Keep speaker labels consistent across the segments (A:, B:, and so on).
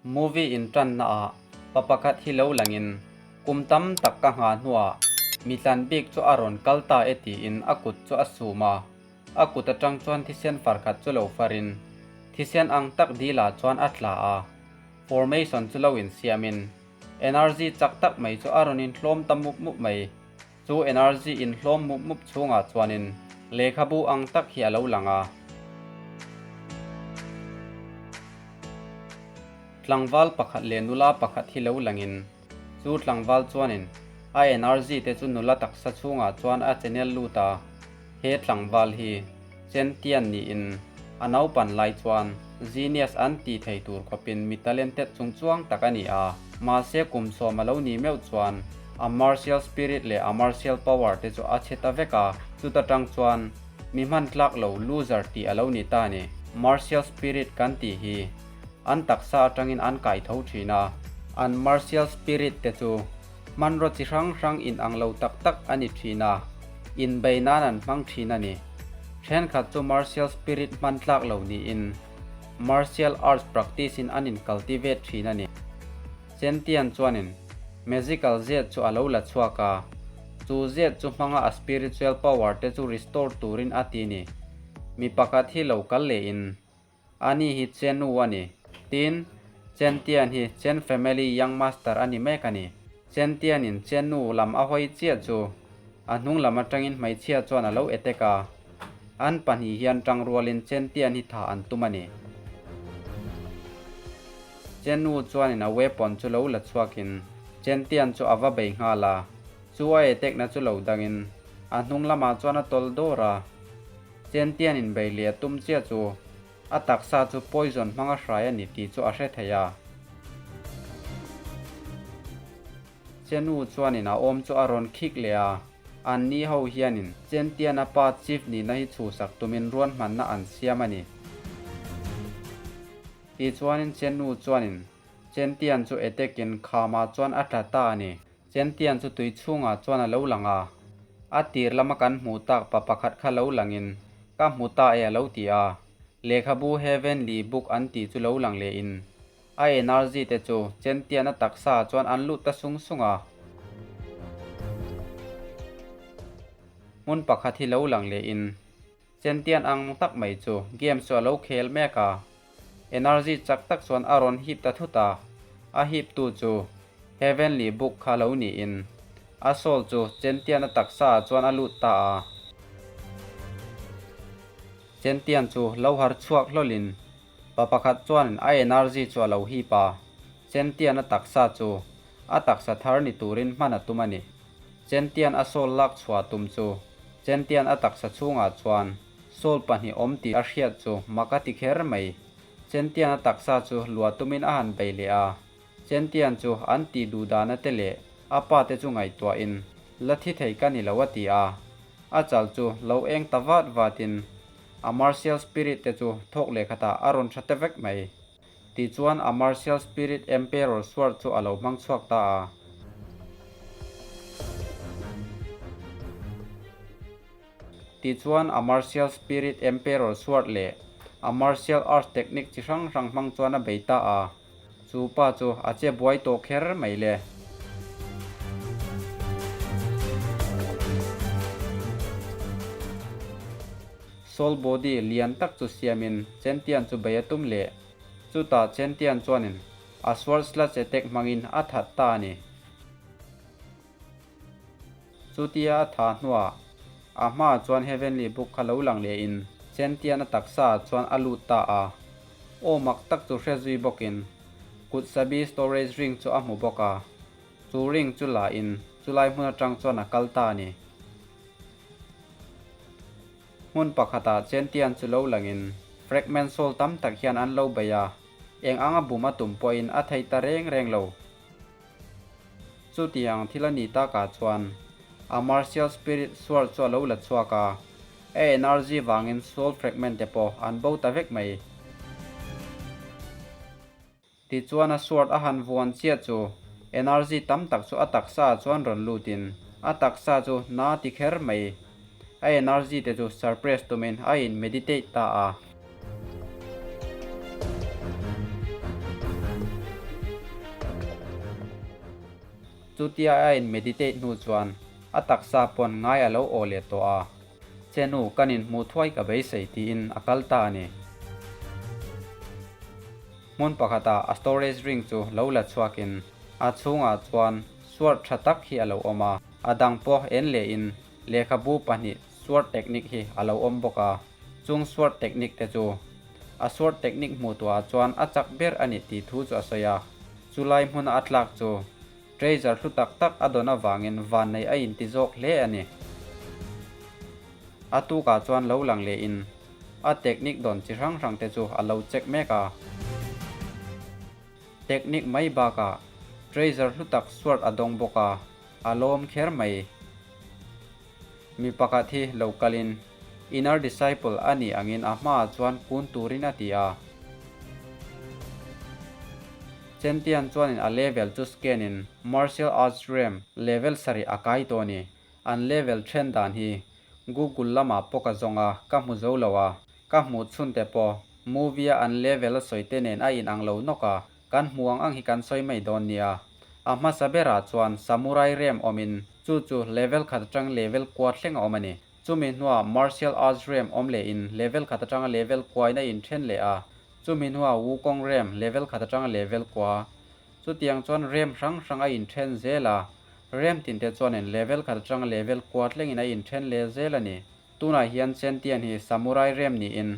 A: Movie in tanna ah pa pakhat hi lo langin kum tam tak ka nghah hnuah mi tlan bik chu a rawn kal ta e tiin a kut chu a sum a, a kut atang chuan thisen far khat chu lo farin thisen ang tak dil ah chuan a tla a, formation chu lo insiamin energy chak tak mai chu a rawn inhlawm ta mup mup mai. Chu energy inhlawm mup mup chhungah chuanin lehkhabu ang tak hi a lo lang a. Tlangval pakhat leh nula pakhat hi lo langin chu tlangval chuanin a energy te chu nula taksa chhungah chuan a channel lut a. He tlangval hi Chentian niin a naupan lai chuan genius an ti thei tur khawpin mi talented chungchuang tak a ni a, mahse kum sawm a lo nih meuh chuan a martial spirit leh a martial power te chu a chhe ta vek a, chuta tang chuan mi hman tlak lo loser tih a lo ni ta a ni. Martial spirit kan tih hi an taksa atangin an kai tho thin a, an martial spirit te chu hmanraw chi hrang hrang inang lo tak tak a ni thin a, inbei nan an hmang thin a ni. Thenkhat chu martial spirit hman tlak lo niin martial arts practice in an in cultivate thin a ni. Chentian chuanin magical zet chu a lo la chhuak a, chu zet chu hmanga a spiritual power te chu restore turin a ti ni. Mi pakhat hi lo kal lehin Ani hi Chen U a ni. Tin, Chen Tian hi Chen Family Young Master a ni mek a ni. Chen Tianin Chen U lam a hawi chiah chu a hnung lam atangin hmeichhia chuan a lo etek a. An pahnih hian tangrualin Chen Tian hi tha an tum a ni. Chen U chuanin a weapon chu lo la chhuakin Chen Tian chu a va bei nghal a. Chu a etekna chu lo dangin a hnung lamah chuan a tawlh dawr a. Chentian in bei leh a tum chiah chu a taksa chu poison hmanga hrai a ni tih chu a hre thei a. Chenu chuanin a awm chu a rawn khik leh a, an ni ho hianin Chentian a pa chief nihna hi chhuhsak tumin ruanhmanna an siam a ni. Tichuanin Chenu chuanin Chentian chu etekin khamah chuan a tla ta a ni. Chentian chu tui chhungah chuan a lo lang a, a tir lama kan hmuh tak pa pakhat kha lo langin, Ka hmu ta e a lo ti a. Lehkhabu Heavenly Book an tih chu lo lang lehin, a energy te chu Chentian a taksa ah chuan an lut ta sung sung a. Hmun pakhat hi lo lang lehin, Chentian ang tak mai chu game chu a lo khel mek a. Energy chak tak chuan a rawn hip ta thut a, a hip tu chu Heavenly Book kha lo niin a soul chu Chentian a taksa ah chuan a lut ta a. Chentian chu lo har chhuak hlawlin pa pakhat chuan a energy chu a lo hip a, Chentian a taksa chu a taksa thar ni turin hman a tum a ni. Chentian a soul lak chhuah tum chu Chentian a taksa chhungah chuan Saul pahnih awm tih a hriat chu mak a ti kher mai. Chentian a taksa chu luah tumin a han bei leh a. Chentian chu an tih duh dana te leh a pa te chu ngaihtuahin la thi thei ka ni lo a ti a. A chal chu lo eng ta vat vatin a martial spirit te chu thawk leh khatah a rawn tha te vek mai. Tichuan a martial spirit Emperor Sword chu a lo hmang chhuak ta a. Tichuan a martial spirit Emperor Sword leh a martial arts technique chi hrang hrang hmang chuan a bei ta a, chu pa chu a che buai tawh kher mai le. Soul body lian tak chu siamin Chentian chu bei a tum leh. Chutah Chentian chuanin a sword slash attack hmangin a that ta a ni. Chutia a tha hnuah a hmaah chuan Heavenly Book kha lo lang leh in Chentian a taksa ah chuan a lut ta a. Aw mak tak chu hre zui bawkin kut sabi storage ring chu a hmu bawk a. Chu ring chu la in chulai hmun atang chuan a kal ta a ni. Hmun pakhatah Chentian chu lo langin fragment soul tam tak hian an lo bei a, eng anga bum a tum pawhin a thei ta reng reng lo. Chutiang thil a ni takah chuan a martial spirit sword chu a lo la chhuak a, a energy vangin soul fragment te pawh an bo ta vek mai. Tichuan a sword a han vuan chiah chu energy tam tak chu a taksa ah chuan rawn lutin a taksa chu na ti kher mai. A energy te chu suppress tumin a in meditate ta a. Chutia a in meditate hnu chuan a taksa pawn ngai a lo aw leh tawh a. Chenu kan inhmuh thuai ka beisei tiin a kal ta a ni. Hmun pakhatah a storage ring chu lo la chhuakin a chhungah chuan sword tha tak hi a lo awm a, a dang pawh en lehin lehkhabu pahnih sword technique hi a lo awm bawk a, chung sword technique te chu a sword technique hmuh tuah chuan a chak ber a nih tih thu chu a sawi a, chulai hmuna a tlak chu Treasure hlu tak tak a dawn avangin vannei a inti zawk hle a ni. A tukah chuan lo lang lehin a technique dawn chi hrang hrang te chu a lo check mek a. Technique mai bakah treasure hlu tak sword a dawng bawk a, a lawm kher mai. Mi pakhat hi lo kalin inner disciple a nih angin a hmaah chuan kun turin a ti a. Chentian chuanin a level chu scan in martial arts realm level sarih a kai tawh a ni. An level then dan hi Google lamah pawh ka zawng a, ka hmu zo lo a. Ka hmuh chhun te pawh movie a an level a sawi te nen a inang lo nawk a. Kan hmu ang ang hi kan sawi mai dawn nia. A hmasa berah chuan Samurai Realm awmin chu chu level khat atang level kua thleng a awm a ni. Chumi hnuah Martial Arts Realm awm lehin level khat atanga level kuain a inthen leh a. Chumi hnuah Wukong Realm level khat atanga level kua. Chutiang chuan Realm hrang hrang a inthen zel a. Realm tinte chuanin level khat atanga level kua thlengin a inthen leh zel a ni. Tunah hian Chentian hi Samurai Realm niin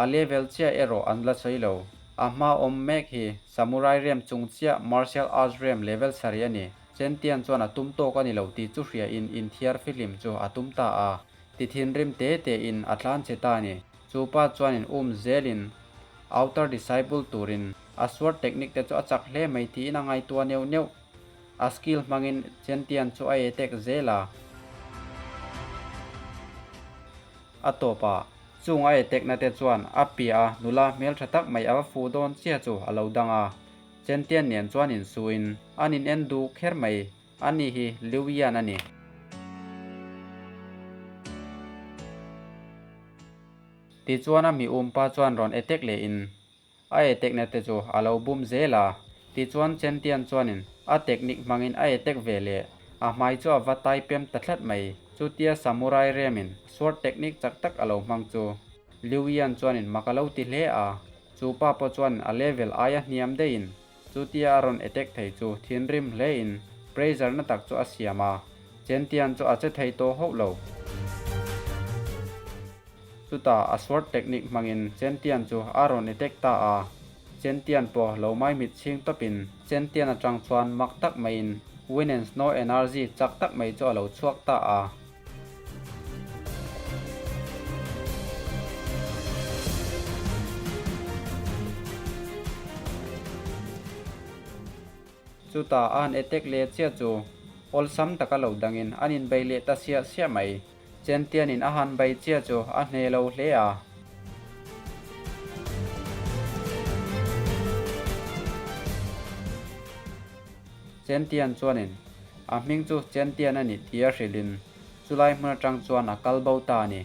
A: a level chiah erawh an la sawi lo. A hma awm mek hi Samurai Realm chung chiah Martial Arts Realm level sarih a ni. Chentian chuan a tum tawk a ni lo tih chu hriain inthiar fihlim chu a tum ta a. Ti thinrim te tein a tlan che ta a ni. Chu pa chuanin um zelin Outer Disciple turin a sword technique te chu a chak hle mai tiin a ngaihtuah neuh neuh. A skill hmangin Chentian chu a etek zel a. A tawpah, chung a etekna te chuan a piah a nula hmeltha tak mai a va fuh dawn chiah chu a lo dang a. Chentian nen chuan insuin an in en duh kher mai, ani hi Liu Yan a ni. Tichuan a mi umpa chuan rawn etek lehin A etekna te chu a lo bum zel a, tichuan Chentian chuanin a technique hmangin a etek ve leh a hmai chu a va tai pem ta thlat mai. Chutia Samurai Remin sword technique chak tak a lo hmang chu Liu Yan chuanin mak a lo ti hle a, chu pa pawh chuan a level aia hniam deihin chutia a rawn etek thei chu thinrim hlein pressure na tak chu a siam a, Chentian chu a che thei tawh hauh lo. Chutah a sword technique hmangin Chentian chu a rawn attack ta a, Chentian pawh lo maimit chhing tawpin Chentian atang chuan mak tak maiin Wind and Snow energy chak tak mai chu a lo chhuak ta a. Chutah a han attack leh chiah chu awlsam taka lo dangin an inbei leh ta siah siah mai. Chentianin a han bei chiah chu a hne lo hle a. Chentian chuanin a hming chu Chentian a nih tih a hrilhin chulai hmun atang chuan a kal bo ta a ni.